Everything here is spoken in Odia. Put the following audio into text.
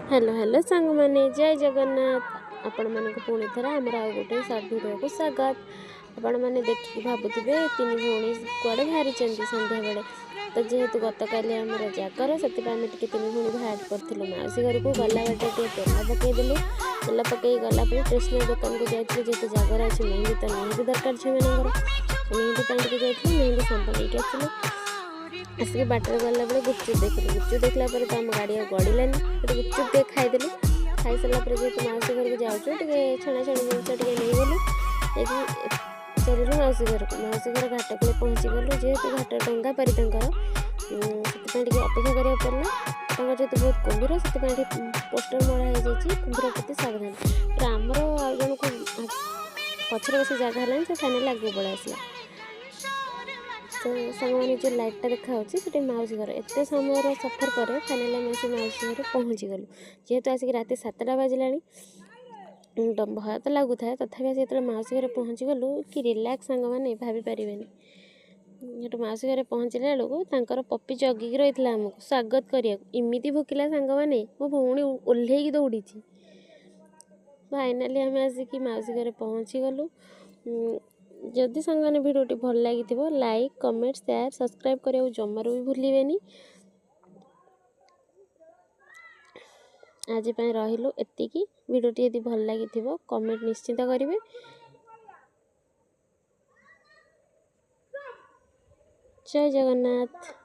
ହ୍ୟାଲୋ ହ୍ୟାଲୋ ସାଙ୍ଗମାନେ, ଜୟ ଜଗନ୍ନାଥ। ଆପଣମାନଙ୍କୁ ପୁଣି ଥରେ ଆମର ଆଉ ଗୋଟେ ସର୍ଟ ଭିଡ଼ିଓକୁ ସ୍ୱାଗତ। ଆପଣମାନେ ଦେଖିକି ଭାବୁଥିବେ ତିନି ଭଉଣୀ କୁଆଡ଼େ ବାହାରିଛନ୍ତି ସନ୍ଧ୍ୟାବେଳେ। ତ ଯେହେତୁ ଗତକାଲି ଆମର ଜାଗର, ସେଥିପାଇଁ ଆମେ ଟିକେ ତିନି ଭଉଣୀ ବାହାରି ପଡ଼ିଥିଲୁ ମାଉସୀ ଘରକୁ। ଗଲା ବାଟରେ ଟିକେ ତେଲ ପକାଇଦେଲୁ। ତେଲ ପକାଇ ଗଲା ପରେ ଷ୍ଟେସନାରୀ ଦୋକାନକୁ ଯାଇଥିଲୁ। ଯେହେତୁ ଜାଗର ଅଛି, ମେହେନ୍ଦି ତ ନିହାତି ଦରକାର ଝିଅମାନଙ୍କର। ମେହେନ୍ଦି ପାଇଁ ଟିକେ ଯାଇଥିଲୁ, ମେହେନ୍ଦି ସାମ୍ପୁ ନେଇକି ଆସିଲୁ। ଆସିକି ବାଟରେ ଗଲାବେଳେ ଗୁପଚୁପ୍ ଦେଖିଲୁ। ଗୁପଚୁପ୍ ଦେଖିଲା ପରେ ତ ଆମ ଗାଡ଼ି ଆଉ ଗଡ଼ିଲାନି। ସେଠି ଗୁପଚୁପ୍ ଟିକେ ଖାଇଦେଲୁ। ଖାଇସାରିଲା ପରେ ଯେହେତୁ ମାଉସୀ ଘରକୁ ଯାଉଛୁ, ଟିକେ ଛଣାଛଣି ଜିନିଷ ଟିକେ ନେଇଗଲୁ। ନେଇକି ଚାଲିଲୁ ମାଉସୀ ଘରକୁ। ମାଉସୀ ଘର ଘାଟ କୂଳେ ପହଞ୍ଚିଗଲୁ। ଯେହେତୁ ଘାଟ ଡଙ୍ଗା ପାରି ତାଙ୍କର, ସେଥିପାଇଁ ଟିକେ ଅପେକ୍ଷା କରିବାକୁ ପଡ଼ିଲା। ତାଙ୍କର ଯେହେତୁ ବହୁତ କୁମ୍ଭୀର, ସେଥିପାଇଁ ଏଠି ପୋଷ୍ଟର ମରା ହେଇଯାଇଛି, କୁମ୍ଭୀର ପ୍ରତି ସାବଧାନ। ପୁରା ଆମର ଆଉ ଜଣକୁ ପଛରେ ବସି ଜାଗା ହେଲାନି, ସେ ଫାଇନାଲି ଆଗକୁ ପଳେଇ ଆସିଲା। ତ ସାଙ୍ଗମାନେ, ଯେଉଁ ଲାଇଟ୍ଟା ଦେଖାହେଉଛି, ସେଠି ମାଉସୀ ଘର। ଏତେ ସମୟର ସଫର ପରେ ଫାଇନାଲି ଆମେ ଆସି ମାଉସୀ ଘରେ ପହଞ୍ଚିଗଲୁ। ଯେହେତୁ ଆସିକି ରାତି 7ଟା ବାଜିଲାଣି, ଭୟ ତ ଲାଗୁଥାଏ, ତଥାପି ଆସି ଯେତେବେଳେ ମାଉସୀ ଘରେ ପହଞ୍ଚିଗଲୁ, କି ରିଲାକ୍ସ ସାଙ୍ଗମାନେ, ଭାବି ପାରିବେନି। ସେଠୁ ମାଉସୀ ଘରେ ପହଞ୍ଚିଲା ବେଳକୁ ତାଙ୍କର ପପି ଜଗିକି ରହିଥିଲା ଆମକୁ ସ୍ୱାଗତ କରିବାକୁ। ଏମିତି ଭୋକିଲା ସାଙ୍ଗମାନେ, ମୋ ଭଉଣୀ ଓହ୍ଲେଇକି ଦୌଡ଼ିଛି। ଫାଇନାଲି ଆମେ ଆସିକି ମାଉସୀ ଘରେ ପହଞ୍ଚିଗଲୁ। ଯଦି ସାଙ୍ଗମାନେ ଭିଡ଼ିଓଟି ଭଲ ଲାଗିଥିବ, ଲାଇକ୍, କମେଣ୍ଟ, ସେୟାର, ସବସ୍କ୍ରାଇବ୍ କରିବାକୁ ଜମାରୁ ବି ଭୁଲିବେନି। ଆଜି ପାଇଁ ରହିଲୁ ଏତିକି। ଭିଡ଼ିଓଟି ଯଦି ଭଲ ଲାଗିଥିବ, କମେଣ୍ଟ ନିଶ୍ଚିତ କରିବେ। ଜୟ ଜଗନ୍ନାଥ।